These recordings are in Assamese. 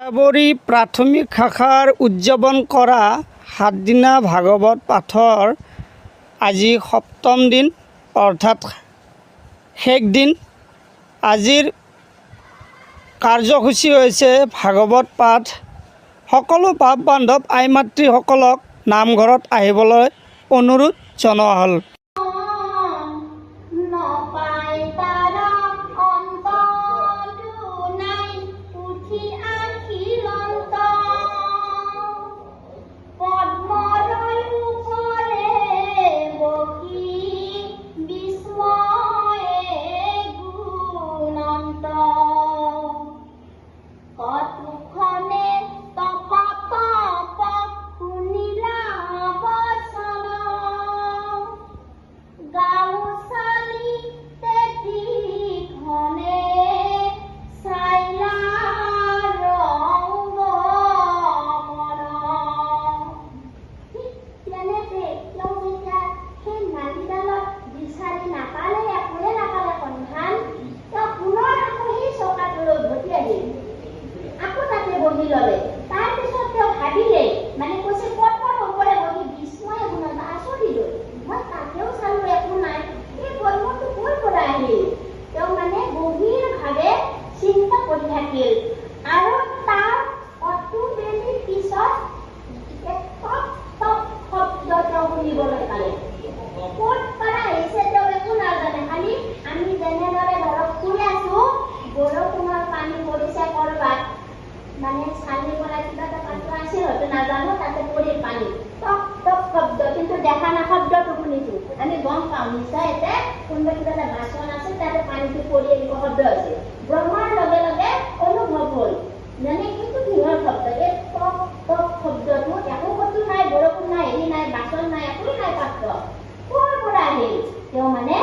কলিয়াবৰী প্ৰাথমিক শাখাৰ উদযাপন কৰা সাতদিনা ভাগৱত পাঠৰ আজি সপ্তম দিন, অৰ্থাৎ শেষ দিন। আজিৰ কাৰ্যসূচী হৈছে ভাগৱত পাঠ। সকলো বাপ বান্ধৱ, আই মাতৃসকলক নামঘৰত আহিবলৈ অনুৰোধ জনোৱা হ'ল। নপায় তাৰ অন্ত দুনাই উঠি আহিলন্ত পদ্মৰ উপৰে বহি বিস্ময়ে গুণন্ত। কতোক্ষণে তপ তপ শুনিলা বচন গাৰু চালি তেতিক্ষণে চাইলা ৰঙ্গ মন। ঠিক তেনেতে তেওঁ যেতিয়া সেই নালিডালত বিচাৰি নাপালে, একোৱে নাপালে সন্ধান, তেওঁ পুনৰ আকৌ সেই চকাটোলৈ উভতি আহিল। আকৌ তাতে বহি ললে। তাৰপিছত তেওঁ ভাবিলে, মানে কৈছে, পদ্মৰ ওপৰে বহি বিস্ময়ে গুণত আচৰিত হৈ, মই তাতেও চালো, একো নাই, এই পদ্মটো ক'ৰ পৰা আহিল? তেওঁ মানে গভীৰভাৱে চিন্তা কৰি থাকিল আৰু তাৰ অতুবেলি পিছত এক টপ টপ শব্দ তেওঁ শুনিবলৈ পালে। ক'ত পৰা আহিছে তেওঁ একো নাজানে। খালি আমি যেনেদৰে ধৰক শুই আছো, বৰষুণৰ পানী পৰিছে কৰবাত, মানে চালি পৰা কিবা এটা পাত্ৰ আছিল হয়তো, নাজানো, তাতে পৰিল পানী, টপ টপ শব্দ, কিন্তু দেখা নাই, শব্দটো শুনিছো। আমি গম পাওঁ নিশ্চয় ইয়াতে কোনোবা কিবা এটা বাচন আছে, তাতে পানীটো পৰি এনেকুৱা শব্দ হৈছে। ব্ৰহ্মাৰ লগে লগে অনুভৱ হ'ল, মানে এইটো কিহৰ শব্দ, এই টপ টপ শব্দটো? একো ক'তো নাই, বৰষুণ নাই, হেৰি নাই, বাচন নাই, একো নাই পাত্ৰ, ক'ৰ পৰা আহিল? তেওঁ মানে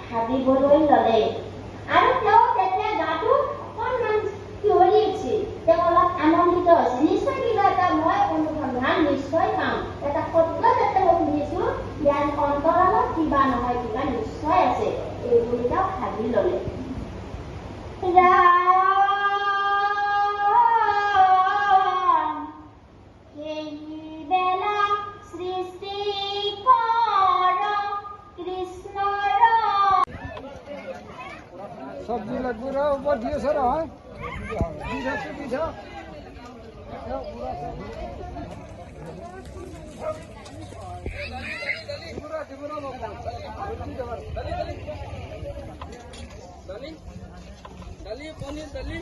ভাবিবলৈ ল'লে আৰু তেওঁ তেতিয়া গাটো অকণমান শিয়ৰি উঠিছিল। তেওঁ অলপ আনন্দিত হৈছে, নিশ্চয় কিবা এটা মই অনুসন্ধান নিশ্চয় পাম, এটা শব্দ যাতে মই শুনিছো, ইয়াৰ অন্তৰালত কিবা নহয় কিবা নিশ্চয় আছে, এই বুলি তেওঁ ভাবি ল'লে। ৰাম সেই বেলা সৃষ্টি কৰ কৃষ্ণৰ চব্জি লাগব ৰ, ওপৰত দি আছে নহয়, দি থাকছো, দি থাক। দালি, দালি, পনীৰ, দালি।